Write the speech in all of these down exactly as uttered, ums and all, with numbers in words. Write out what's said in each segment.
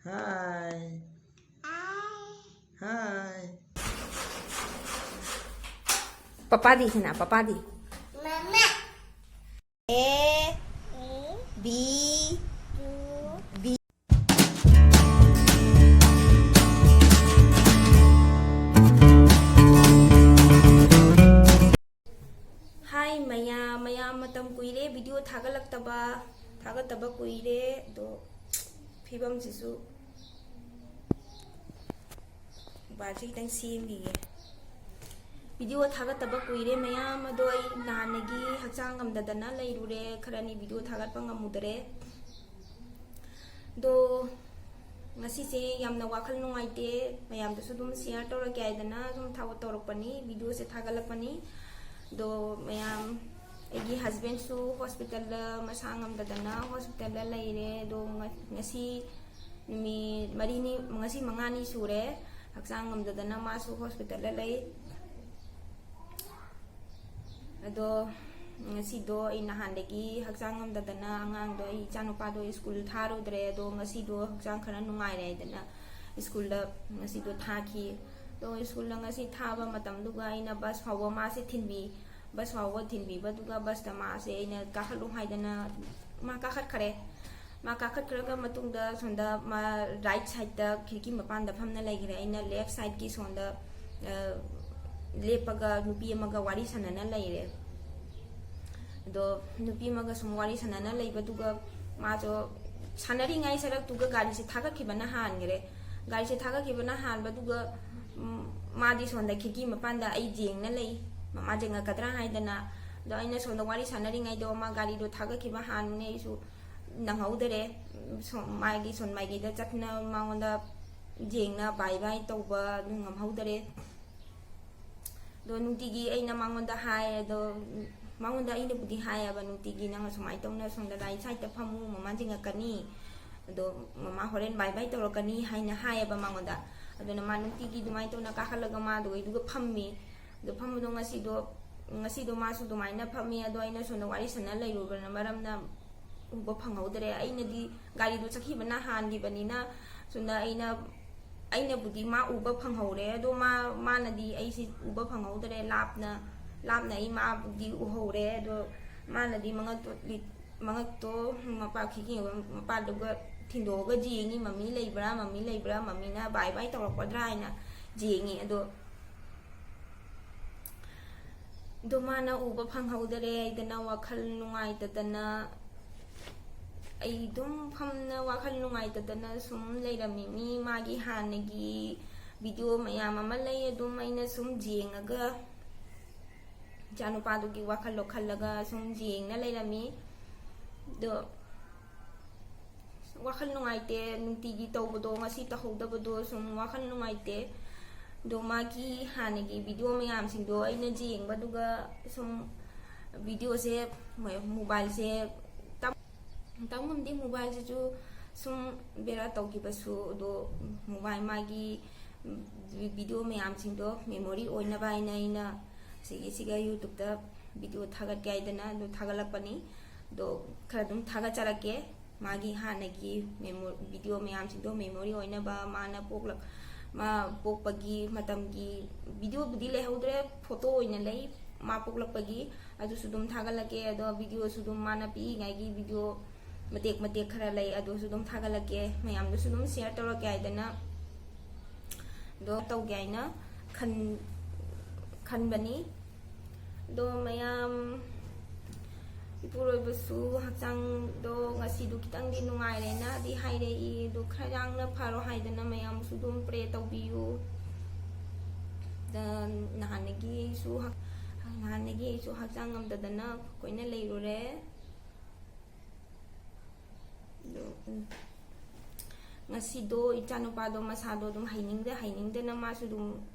Hi. Hi. ꯄꯄꯥꯗꯤ ꯁꯤꯅ, ꯄꯄꯥꯗꯤ? ꯃꯃꯥ꯫ A, B, B. Hi ꯃꯌꯥꯝ, ꯃꯌꯥꯝ ꯃꯇꯝ ꯀꯨꯏꯔꯦ video ꯊꯥꯒꯠꯂꯛꯇꯕ, ꯊꯥꯒꯠꯇꯕ ꯀꯨꯏꯔꯦ꯫ ꯑꯗꯣ ꯐꯤꯕꯝꯁꯤꯁꯨ ꯃꯣꯕꯥꯏꯜꯁꯦ ꯈꯤꯇꯪ ꯁꯦꯝꯈꯤꯒꯦ꯫ Video ꯊꯥꯒꯠꯇꯕ ꯀꯨꯏꯔꯦ ꯃꯌꯥꯝ, ꯑꯗꯣ ꯑꯩ ꯅꯍꯥꯟꯗꯒꯤ ꯍꯛꯆꯥꯡ ꯉꯝꯗꯗꯅ ꯂꯩꯔꯨꯔꯦ, ꯈꯔꯅꯤ video ꯊꯥꯒꯠꯄ ꯉꯝꯃꯨꯗꯔꯦ꯫ ꯑꯗꯣ ꯉꯁꯤꯁꯦ ꯌꯥꯝꯅ ꯋꯥꯈꯜ ꯅꯨꯡꯉꯥꯏꯇꯦ, ꯃꯌꯥꯝꯗꯁꯨ ꯑꯗꯨꯝ share ꯇꯧꯔꯛꯀꯦ ꯍꯥꯏꯗꯅ ꯑꯗꯨꯝ ꯊꯥꯒꯠ ꯇꯧꯔꯛꯄꯅꯤ, videoꯁꯦ ꯊꯥꯒꯠꯂꯛꯄꯅꯤ꯫ ꯑꯗꯣ ꯃꯌꯥꯝ, ꯑꯩꯒꯤ husbandꯁꯨ hospitalꯗ ꯃꯁꯥ ꯉꯝꯗꯗꯅ hospitalꯗ ꯂꯩꯔꯦ꯫ ꯑꯗꯣ ꯉ-, ꯉꯁꯤ ꯅꯨꯃꯤꯠ ꯃꯔꯤꯅꯤ, ꯉꯁꯤ ꯃꯉꯥꯅꯤ ꯁꯨꯔꯦ ꯍꯛꯆꯥꯡ ꯉꯝꯗꯗꯅ ꯃꯥꯁꯨ hospitalꯗ ꯂꯩ꯫ ꯑꯗꯣ ꯉꯁꯤꯗꯣ ꯑꯩ ꯅꯍꯥꯟꯗꯒꯤ ꯍꯛꯆꯥꯡ ꯉꯝꯗꯗꯅ ꯑꯉꯥꯡꯗꯣ, ꯑꯩ ꯏꯆꯥꯅꯨꯄꯥꯗꯣ ꯁ꯭ꯀꯨꯜ ꯊꯥꯔꯨꯗ꯭ꯔꯦ꯫ ꯑꯗꯣ ꯉꯁꯤꯗꯣ ꯍꯛꯆꯥꯡ ꯈꯔ ꯅꯨꯡꯉꯥꯏꯔꯦ ꯍꯥꯏꯗꯅ ꯁ꯭ꯀꯨꯜꯗ ꯉꯁꯤꯗꯣ ꯊꯥꯈꯤ꯫ ꯑꯗꯣ ꯁ꯭ꯀꯨꯜꯗ ꯉꯁꯤ ꯊꯥꯕ ꯃꯇꯝꯗꯨꯒ ꯑꯩꯅ ꯕꯁ ꯐꯥꯎꯕ ꯃꯥꯁꯦ ꯊꯤꯟꯕꯤ, ꯕꯁ ꯐꯥꯎꯕ ꯊꯤꯟꯕꯤꯕꯗꯨꯒ ꯕꯁꯇ ꯃꯥꯁꯦ ꯑꯩꯅ ꯀꯥꯈꯠꯂꯨ ꯍꯥꯏꯗꯅ ꯃꯥ ꯀꯥꯈꯠꯈ꯭ꯔꯦ꯫ ꯃꯥ ꯀꯥꯈꯠꯈ꯭ꯔꯒ ꯃꯇꯨꯡꯗ ꯁꯣꯝꯗ ꯃꯥ right sideꯇ ꯈꯤꯔꯀꯤ ꯃꯄꯥꯟꯗ ꯐꯝꯅ ꯂꯩꯈ꯭ꯔꯦ꯫ ꯑꯩꯅ left sideꯀꯤ ꯁꯣꯝꯗ, ꯑ, ꯂꯦꯞꯄꯒ ꯅꯨꯄꯤ ꯑꯃꯒ ꯋꯥꯔꯤ ꯁꯥꯟꯅꯅ ꯂꯩꯔꯦ꯫ ꯑꯗꯣ ꯅꯨꯄꯤ ꯑꯃꯒ ꯁꯨꯝ ꯋꯥꯔꯤ ꯁꯥꯟꯅꯅ ꯂꯩꯕꯗꯨꯒ ꯃꯥꯁꯨ ꯁꯥꯟꯅꯔꯤꯉꯩ ꯁꯔꯛꯇꯨꯒ ꯒꯥꯔꯤꯁꯦ ꯊꯥꯒꯠꯈꯤꯕꯅ ꯍꯥꯟꯈ꯭ꯔꯦ꯫ ꯒꯥꯔꯤꯁꯦ ꯊꯥꯒꯠꯈꯤꯕꯅ ꯍꯥꯟꯕꯗꯨꯒ, ꯎꯝ, ꯃꯥꯗꯤ ꯁꯣꯝꯗ ꯈꯤꯔꯀꯤ ꯃꯄꯥꯟꯗ ꯑꯩ ꯌꯦꯡꯅ ꯂꯩ, ꯃꯃꯥ ꯌꯦꯡꯉꯛꯀꯗ꯭ꯔꯥ ꯍꯥꯏꯗꯅ꯫ ꯑꯗꯣ ꯑꯩꯅ ꯁꯣꯝꯗ ꯋꯥꯔꯤ ꯁꯥꯟꯅꯔꯤꯉꯩꯗꯣ ꯃꯥ ꯒꯥꯔꯤꯗꯣ ꯊꯥꯒꯠꯈꯤꯕ ꯍꯥꯟꯕꯅꯦ, ꯑꯩꯁꯨ ꯅꯪꯍꯧꯗꯔꯦ꯫ ꯁꯣꯝ-, ꯃꯥꯒꯤ ꯁꯣꯝ ꯃꯥꯏꯀꯩꯗ ꯆꯠꯅ ꯃꯉꯣꯟꯗ ꯌꯦꯡꯅ bye bye ꯇꯧꯕ ꯑꯗꯨ ꯉꯝꯍꯧꯗꯔꯦ꯫ ꯑꯗꯣ ꯅꯨꯡꯇꯤꯒꯤ ꯑꯩꯅ ꯃꯉꯣꯟꯗ ꯍꯥꯏ, ꯑꯗꯣ ꯃꯉꯣꯟꯗ ꯑꯩꯅꯕꯨꯗꯤ ꯍꯥꯏꯌꯦꯕ, "ꯅꯨꯡꯇꯤꯒꯤ ꯅꯪ ꯑꯁꯨꯃꯥꯏꯅ ꯇꯧꯅ ꯁꯣꯝꯗ right sideꯇ ꯐꯝꯃꯨ, ꯃꯃꯥ ꯌꯦꯡꯉꯛꯀꯅꯤ, ꯑꯗꯣ ꯃꯃꯥ ꯍꯣꯔꯦꯟ bye bye ꯇꯧꯔꯛꯀꯅꯤ" ꯍꯥꯏꯅ ꯍꯥꯏꯌꯦꯕ ꯃꯉꯣꯟꯗ꯫ ꯑꯗꯨꯅ ꯃꯥ ꯅꯨꯡꯇꯤꯒꯤ ꯑꯗꯨꯃꯥꯏꯅ ꯇꯧꯅ ꯀꯥꯈꯠꯂꯒ ꯃꯥ ꯑꯗꯨꯒꯩꯗꯨꯒ ꯐꯝꯃꯤ꯫ ꯑꯗꯣ ꯐꯝꯕꯗꯣ ꯉꯁꯤꯗꯣ, ꯉꯁꯤꯗꯣ ꯃꯥꯁꯨ ꯑꯗꯨꯃꯥꯏꯅ ꯐꯝꯃꯤ꯫ ꯑꯗꯣ ꯑꯩꯅ ꯁꯣꯝꯗ ꯋꯥꯔꯤ ꯁꯥꯟꯅ ꯂꯩꯔꯨꯕꯅ ꯃꯔꯝꯅ ꯎꯕ ꯐꯪꯍꯧꯗ꯭ꯔꯦ꯫ ꯑꯩꯅꯗꯤ ꯒꯥꯔꯤꯗꯣ ꯆꯠꯈꯤꯕꯅ ꯍꯥꯟꯈꯤꯕꯅꯤꯅ, ꯁꯣꯝꯗ ꯑꯩꯅ, ꯑꯩꯅꯕꯨꯗꯤ ꯃꯥ ꯎꯕ ꯐꯪꯍꯧꯔꯦ, ꯑꯗꯣ ꯃꯥ, ꯃꯥꯅꯗꯤ ꯑꯩꯁꯤ ꯎꯕ ꯐꯪꯍꯧꯗ꯭ꯔꯦ꯫ ꯂꯥꯞꯅ, ꯂꯥꯞꯅ ꯑꯩ ꯃꯥꯕꯨꯗꯤ ꯎꯍꯧꯔꯦ, ꯑꯗꯣ ꯃꯥꯅꯗꯤ ꯃꯉꯛꯇꯣ ꯂꯤꯠ-, ꯃꯉꯛꯇꯣ ꯃꯄꯥ ꯈꯤꯛ ꯌꯦꯡꯕ, ꯃꯄꯥꯗꯨꯒ ꯊꯤꯟꯗꯣꯛꯑꯒ ꯌꯦꯡꯉꯤ, "ꯃꯃꯤ ꯂꯩꯕ꯭ꯔꯥ, ꯃꯃꯤ ꯂꯩꯕ꯭ꯔꯥ?" ꯃꯃꯤꯅ ꯕꯥꯏ ꯕꯥꯏ ꯇꯧꯔꯛꯀꯗ꯭ꯔꯥ ꯍꯥꯏꯅ ꯌꯦꯡꯉꯤ꯫ ꯑꯗꯣ, ꯑꯗꯣ ꯃꯥꯅ ꯎꯕ ꯐꯪꯍꯧꯗꯔꯦ ꯍꯥꯏꯗꯅ ꯋꯥꯈꯜ ꯅꯨꯡꯉꯥꯏꯇꯗꯅ, ꯑꯩ ꯑꯗꯨꯝ ꯐꯝꯅ ꯋꯥꯈꯜ ꯅꯨꯡꯉꯥꯏꯇꯗꯅ ꯁꯨꯝ ꯂꯩꯔꯝꯃꯤ꯫ ꯃꯤ ꯃꯥꯒꯤ ꯍꯥꯟꯅꯒꯤ ꯚꯤꯗꯤꯑꯣ ꯃꯌꯥꯝ ꯑꯃ ꯂꯩ, ꯑꯗꯨꯝ ꯑꯩꯅ ꯁꯨꯝ ꯌꯦꯡꯉꯒ, ꯏꯆꯥꯅꯨꯄꯥꯗꯨꯒꯤ ꯋꯥꯈꯜꯗꯣ ꯈꯜꯂꯒ ꯁꯨꯝ ꯌꯦꯡꯅ ꯂꯩꯔꯝꯃꯤ꯫ ꯑꯗꯣ ꯋꯥꯈꯜ ꯅꯨꯡꯉꯥꯏꯇꯦ, ꯅꯨꯡꯇꯤꯒꯤ ꯇꯧꯕꯗꯣ ꯉꯁꯤ ꯇꯧꯍꯧꯗꯕꯗꯣ ꯁꯨꯝ ꯋꯥꯈꯜ ꯅꯨꯡꯉꯥꯏꯇꯦ꯫ ꯑꯗꯣ ꯃꯥꯒꯤ ꯍꯥꯟꯅꯒꯤ ꯚꯤꯗꯤꯑꯣ ꯃꯌꯥꯝꯁꯤꯡꯗꯣ ꯑꯩꯅ ꯌꯦꯡꯕꯗꯨꯒ ꯁꯨꯝ ꯚꯤꯗꯤꯑꯣꯁꯦ, ꯃꯣꯕꯥꯏꯜꯁꯦ ꯇꯝ-, ꯇꯝ ꯉꯝꯗꯦ꯫ ꯃꯣꯕꯥꯏꯜꯁꯤꯁꯨ ꯁꯨꯝ ꯕꯦꯔꯥ ꯇꯧꯈꯤꯕꯁꯨ, ꯑꯗꯣ ꯃꯣꯕꯥꯏꯜ ꯃꯥꯒꯤ ꯚꯤꯗꯤꯑꯣ ꯃꯌꯥꯝꯁꯤꯡꯗꯣ ꯃꯦꯃꯣꯔꯤ ꯑꯣꯏꯅꯕ ꯍꯥꯏꯅ ꯑꯩꯅ ꯁꯤꯒꯤꯁꯤꯒ YouTubeꯇ ꯚꯤꯗꯤꯑꯣ ꯊꯥꯒꯠꯀꯦ ꯍꯥꯏꯗꯅ ꯑꯗꯨ ꯊꯥꯒꯠꯂꯛꯄꯅꯤ꯫ ꯑꯗꯣ ꯈꯔ ꯑꯗꯨꯝ ꯊꯥꯒꯠꯆꯔꯛꯀꯦ꯫ ꯃꯥꯒꯤ ꯍꯥꯟꯅꯒꯤ ꯃꯦꯃꯣ-, ꯚꯤꯗꯤꯑꯣ ꯃꯌꯥꯝꯁꯤꯡꯗꯣ ꯃꯦꯃꯣꯔꯤ ꯑꯣꯏꯅꯕ, ꯃꯥꯅ ꯄꯣꯛꯂꯛ-, ꯃꯥ ꯄꯣꯛꯄꯒꯤ ꯃꯇꯝꯒꯤ ꯚꯤꯗꯤꯑꯣꯕꯨꯗꯤ ꯂꯩꯍꯧꯗ꯭ꯔꯦ, ꯐꯣꯇꯣ ꯑꯣꯏꯅ ꯂꯩ ꯃꯥ ꯄꯣꯛꯂꯛꯄꯒꯤ꯫ ꯑꯗꯨꯁꯨ ꯑꯗꯨꯝ ꯊꯥꯒꯠꯂꯛꯀꯦ꯫ ꯑꯗꯣ ꯚꯤꯗꯤꯑꯣꯁꯨ ꯑꯗꯨꯝ ꯃꯥꯅ ꯄꯤꯛꯏꯉꯩꯒꯤ ꯚꯤꯗꯤꯑꯣ ꯃꯇꯦꯛ ꯃꯇꯦꯛ ꯈꯔ ꯂꯩ, ꯑꯗꯨꯁꯨ ꯑꯗꯨꯝ ꯊꯥꯒꯠꯂꯛꯀꯦ꯫ ꯃꯌꯥꯝꯗꯁꯨ ꯑꯗꯨꯝ ꯁꯤꯌꯔ ꯇꯧꯔꯛꯀꯦ ꯍꯥꯏꯗꯅ ꯑꯗꯣ ꯇꯧꯒꯦ ꯍꯥꯏꯅ ꯈꯟ-, ꯈꯟꯕꯅꯤ꯫ ꯑꯗꯣ ꯃꯌꯥꯝ, ꯏꯄꯨꯔꯣꯏꯕꯁꯨ ꯍꯛꯆꯥꯡꯗꯣ ꯉꯁꯤꯗꯣ ꯈꯤꯇꯪꯗꯤ ꯅꯨꯡꯉꯥꯏꯔꯦꯅꯗꯤ ꯍꯥꯏꯔꯛꯏ꯫ ꯑꯗꯣ ꯈꯔ ꯌꯥꯡꯅ ꯐꯔꯣ ꯍꯥꯏꯗꯅ ꯃꯌꯥꯝꯁꯨ ꯑꯗꯨꯝ ꯄ꯭ꯔꯦ ꯇꯧꯕꯤꯌꯨ꯫ ꯗ-, ꯅꯍꯥꯟꯗꯒꯤ ꯑꯩꯁꯨ ꯍꯛ-, ꯅꯍꯥꯟꯗꯒꯤ ꯑꯩꯁꯨ ꯍꯛꯆꯥꯡ ꯉꯝꯗꯗꯅ ꯀꯨꯏꯅ ꯂꯩꯔꯨꯔꯦ꯫ ꯑꯗꯣ, ꯎꯝ, ꯉꯁꯤꯗꯣ ꯏꯆꯥꯅꯨꯄꯥꯗꯣ ꯃꯁꯥꯗꯣ ꯑꯗꯨꯝ ꯍꯩꯅꯤꯡꯗ ꯍꯩꯅꯤꯡꯗꯅ ꯃꯥꯁꯨ ꯑꯗꯨꯝ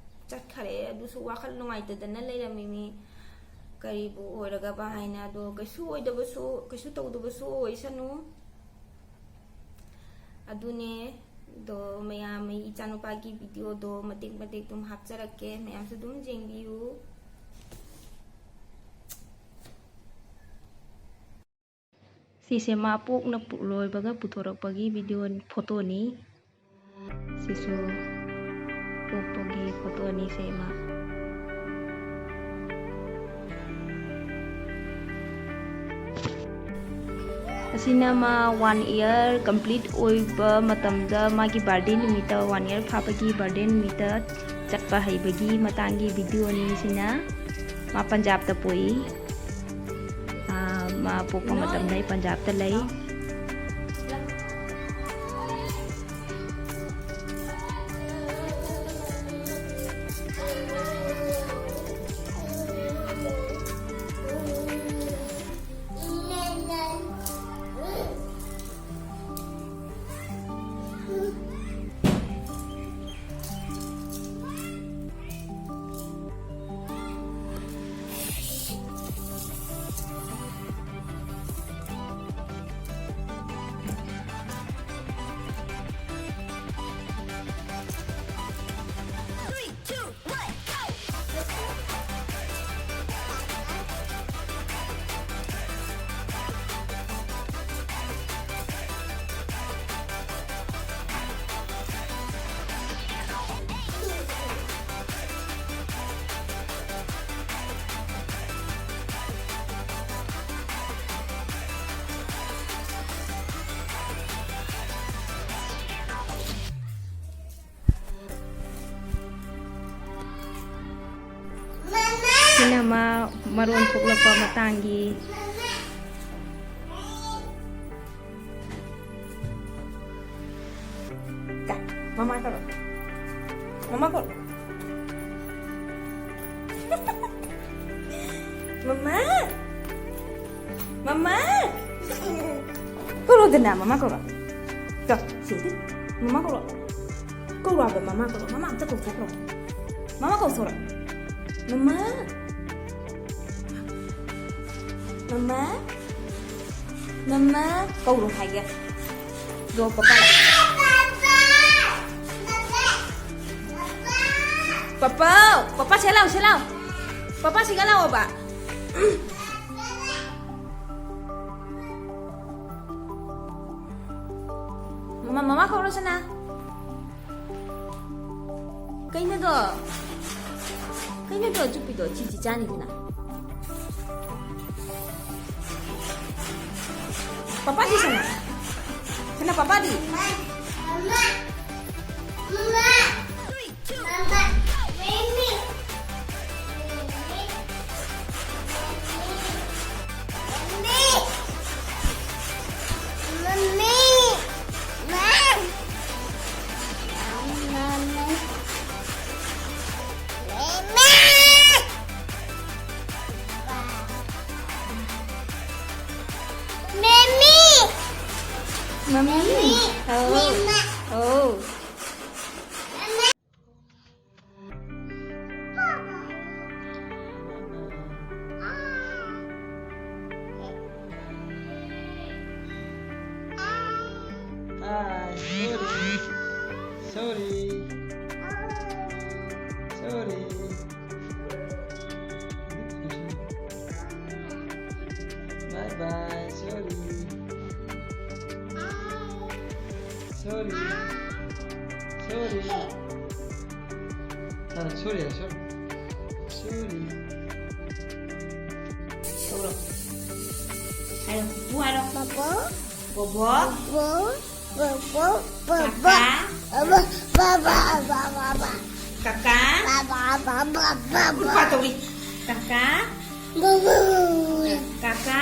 ꯆꯠꯈꯔꯦ꯫ ꯑꯗꯨꯁꯨ ꯋꯥꯈꯜ ꯅꯨꯡꯉꯥꯏꯇꯗꯅ ꯂꯩꯔꯝꯃꯤꯃꯤ꯫ ꯀꯔꯤꯕꯨ ꯑꯣꯏꯔꯒꯕ ꯍꯥꯏꯅ꯫ ꯑꯗꯣ ꯀꯩꯁꯨ ꯑꯣꯏꯗꯕꯁꯨ, ꯀꯩꯁꯨ ꯇꯧꯗꯕꯁꯨ ꯑꯣꯏꯁꯅꯨ꯫ ꯑꯗꯨꯅꯦ꯫ ꯑꯗꯣ ꯃꯌꯥꯝ, ꯑꯩ ꯏꯆꯥꯅꯨꯄꯥꯒꯤ ꯚꯤꯗꯤꯑꯣꯗꯣ ꯃꯇꯦꯛ ꯃꯇꯦꯛ ꯑꯗꯨꯝ ꯍꯥꯞꯆꯔꯛꯀꯦ, ꯃꯌꯥꯝꯁꯨ ꯑꯗꯨꯝ ꯌꯦꯡꯕꯤꯌꯨ꯫ ꯁꯤꯁꯦ ꯃꯥ ꯄꯣꯛꯅ ꯄꯨ-, ꯂꯣꯏꯕꯒ ꯄꯨꯊꯣꯔꯛꯄꯒꯤ ꯚꯤꯗꯤꯑꯣ ꯐꯣꯇꯣꯅꯤ꯫ ꯁꯤꯁꯨ ꯄꯣꯛꯄꯒꯤ ꯐꯣꯇꯣꯅꯤ ꯁꯦ ꯃꯥ꯫ ꯑꯁꯤꯅ ꯃꯥ one year complete ꯑꯣꯏꯕ ꯃꯇꯝꯗ, ꯃꯥꯒꯤ birthday ꯅꯨꯃꯤꯠꯇ, one year ꯐꯥꯕꯒꯤ birthday ꯅꯨꯃꯤꯠꯇ ꯆꯠꯄ ꯍꯩꯕꯒꯤ ꯃꯇꯥꯡꯒꯤ ꯚꯤꯗꯤꯑꯣꯅꯤ ꯁꯤꯅ꯫ ꯃꯥ ꯄꯟꯖꯥꯕꯇ ꯄꯣꯛꯏ꯫ ꯑꯥ, ꯃꯥ ꯄꯣꯛꯄ ꯃꯇꯝꯗ ꯑꯩ ꯄꯟꯖꯥꯕꯇ ꯂꯩ꯫ ꯁꯤꯅ ꯃꯥ ꯃꯔꯣꯟ ꯊꯣꯛꯂꯛꯄ ꯃꯇꯥꯡꯒꯤ꯫ ꯀ-, ꯃꯃꯥ ꯀꯧꯔꯣ꯫ ꯃꯃꯥ ꯀꯧꯔꯣ꯫ ꯃꯃꯥ꯫ ꯃꯃꯥ꯫ ꯀꯧꯔꯣꯗꯅ, ꯃꯃꯥ ꯀꯧꯔꯣ꯫ ꯀ-, ꯁꯤꯗꯤ꯫ ꯃꯃꯥ ꯀꯧꯔꯣ꯫ ꯀꯧꯔꯣ ꯍꯥꯏꯕ, ꯃꯃꯥ ꯀꯧꯔꯣ꯫ ꯃꯃꯥ ꯑꯝꯇ ꯀꯧꯊꯣꯛꯈ꯭ꯔꯣ꯫ ꯃꯃꯥ ꯀꯧꯊꯣꯔꯛꯑꯣ꯫ ꯃꯃꯥ꯫ ꯃꯃꯥ꯫ ꯃꯃꯥ ꯀꯧꯔꯣ ꯍꯥꯏꯒꯦ꯫ ꯗꯣ ꯄꯄꯥ꯫ ꯄꯄꯥ꯫ ꯄꯄꯥ ꯁꯤ ꯂꯥꯎ, ꯁꯤ ꯂꯥꯎ꯫ ꯄꯄꯥ ꯁꯤꯒ ꯂꯥꯛꯑꯣꯕ꯫ ꯃꯃꯥ ꯀꯧꯔꯣ ꯁꯅꯥ꯫ ꯀꯩꯅꯣꯗꯣ? ꯀꯩꯅꯣꯗꯣ ꯆꯨꯞꯄꯤꯗꯣ? ꯆꯤꯆꯤ ꯆꯥꯅꯤꯗꯅ꯫ ꯄꯄꯥꯗꯤ ꯁꯅꯥ? ꯁꯅꯥ, ꯄꯄꯥꯗꯤ? ꯃꯃꯤ꯫ ꯃꯃꯤ꯫ ꯃꯃꯤ꯫ ꯑꯧ꯫ ꯃꯃꯥ꯫ ꯑꯧ꯫ Hi, sorry. Sorry. Sorry. Bye bye, sorry. Sorry. Sorry. 아, sorry, sorry. Sorry. ꯀꯧꯔꯣ꯫ ꯍꯥꯏꯔꯣ, ꯄꯨꯄꯨ ꯍꯥꯏꯔꯣ꯫ ꯕꯣꯕꯣ꯫ ꯕꯣꯕꯣ꯫ ꯕꯣꯕꯣ꯫ ꯕꯣꯕꯣ꯫ ꯕꯣꯕꯣ꯫ ꯀꯀꯥ꯫ ꯕꯣꯕꯣ꯫ ꯕꯣꯕꯣ꯫ ꯕꯣꯕꯣ꯫ ꯕꯣꯕꯣ꯫ ꯀꯀꯥ꯫ ꯕꯣꯕꯣ꯫ ꯕꯣꯕꯣ꯫ ꯕꯣꯕꯣ꯫ ꯎꯠꯄ ꯇꯧꯔꯤ꯫ ꯀꯀꯥ꯫ ꯕꯣꯕꯣ꯫ ꯀꯀꯥ꯫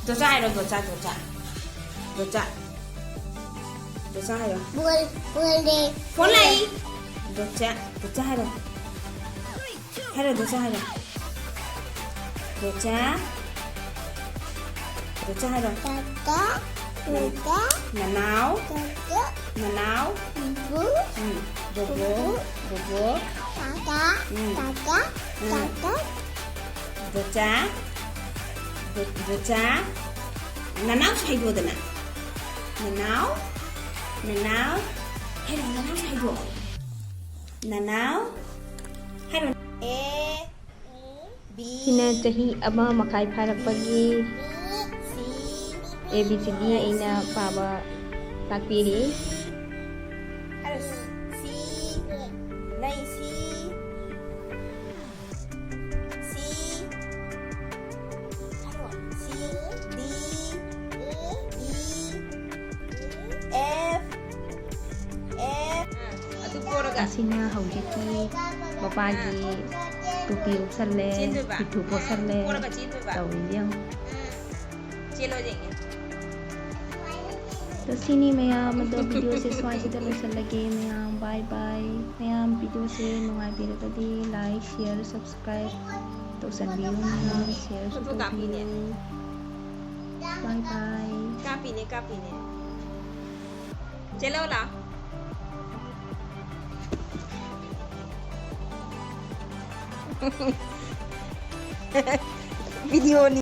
ꯗꯣꯆꯥ ꯍꯥꯏꯔꯣ, ꯗꯣꯆꯥ, ꯗꯣꯆꯥ꯫ ꯗꯣꯆꯥ꯫ ꯗꯣꯆꯥ ꯍꯥꯏꯔꯣ꯫ ꯕꯣꯜ, ꯕꯣꯜ ꯂꯩ꯫ ꯐꯣꯟ ꯂꯩ꯫ ꯗꯣꯆꯥ, ꯗꯣꯆꯥ ꯍꯥꯏꯔꯣ꯫ ꯍꯥꯏꯔꯣ, ꯗꯣꯆꯥ ꯍꯥꯏꯔꯣ꯫ ꯗꯣꯆꯥ꯫ ꯗꯣꯆꯥ ꯍꯥꯏꯔꯣ꯫ ꯇꯥꯇꯥ, ꯇꯥꯇꯥ꯫ ꯅꯅꯥꯎ꯫ ꯇꯥꯇꯥ꯫ ꯅꯅꯥꯎ꯫ ꯕꯨ꯫ ꯎꯝ꯫ ꯕꯣꯕꯣ꯫ ꯕꯨ꯫ ꯕꯣꯕꯣ꯫ ꯇꯥꯇꯥ꯫ ꯎꯝ꯫ ꯇꯥꯇꯥ꯫ ꯎꯝ꯫ ꯇꯥꯇꯥ꯫ ꯗꯣꯆꯥ꯫ ꯗꯣ-, ꯗꯣꯆꯥ꯫ ꯅꯅꯥꯎꯁꯨ ꯍꯥꯏꯗꯣꯛꯑꯣꯗꯅ꯫ ꯅꯅꯥꯎ꯫ ꯅꯅꯥꯎ꯫ ꯍꯥꯏꯔꯣ, ꯅꯅꯥꯎꯁꯨ ꯍꯥꯏꯗꯣꯛꯑꯣ꯫ ꯅꯅꯥꯎ꯫ ꯍꯥꯏꯔꯣ꯫ A, B, ꯁꯤꯅ ꯆꯍꯤ ꯑꯃ ꯃꯈꯥꯏ ꯐꯥꯔꯛꯄꯒꯤ꯫ B, C, A B C D ꯑꯩꯅ ꯄꯥꯕ ꯇꯥꯛꯄꯤꯔꯤ꯫ ꯍꯥꯏꯔꯣ, C, ꯂꯩ, C, C, ꯍꯥꯏꯔꯣ, C, D, E, F, F, ꯑꯗꯨ ꯄꯣꯔꯒ ꯑꯁꯤꯅ ꯍꯧꯖꯤꯛꯀꯤ ꯃꯄꯥꯒꯤ ꯇꯨꯄꯤ ꯎꯞꯁꯜꯂꯦ, ꯆꯦꯟꯗꯣꯏꯕ꯫ ꯄꯤꯊꯨ ꯄꯣꯠꯁꯜꯂꯦ, ꯄꯣꯔꯒ ꯆꯦꯟꯗꯣꯏꯕ꯫ ꯇꯧꯔꯤꯁꯦ ꯌꯦꯡꯉꯣ꯫ ꯎꯝ꯫ ꯆꯦꯜꯂꯣ ꯌꯦꯡꯒꯦ꯫ ꯑꯗꯣ ꯁꯤꯅꯤ ꯃꯌꯥꯝ, ꯑꯗꯣ videoꯁꯦ ꯁ꯭ꯋꯥꯏꯁꯤꯗ ꯂꯣꯏꯁꯤꯜꯂꯒꯦ ꯃꯌꯥꯝ꯫ Bye bye꯫ ꯃꯌꯥꯝ videoꯁꯦ ꯅꯨꯡꯉꯥꯏꯕꯤꯔꯒꯗꯤ like, share, subscribe ꯇꯧꯁꯟꯕꯤꯌꯨ ꯃꯌꯥꯝ, shareꯁꯨ ꯐꯣꯇꯣ ꯀꯥꯞꯄꯤꯅꯦ꯫ ꯇꯧꯕꯤꯌꯨ꯫ Bye bye꯫ ꯀꯥꯞꯄꯤꯅꯦ, ꯀꯥꯞꯄꯤꯅꯦ꯫ ꯆꯦꯜꯂꯣ ꯂꯥꯎ꯫ Videoꯅꯤ꯫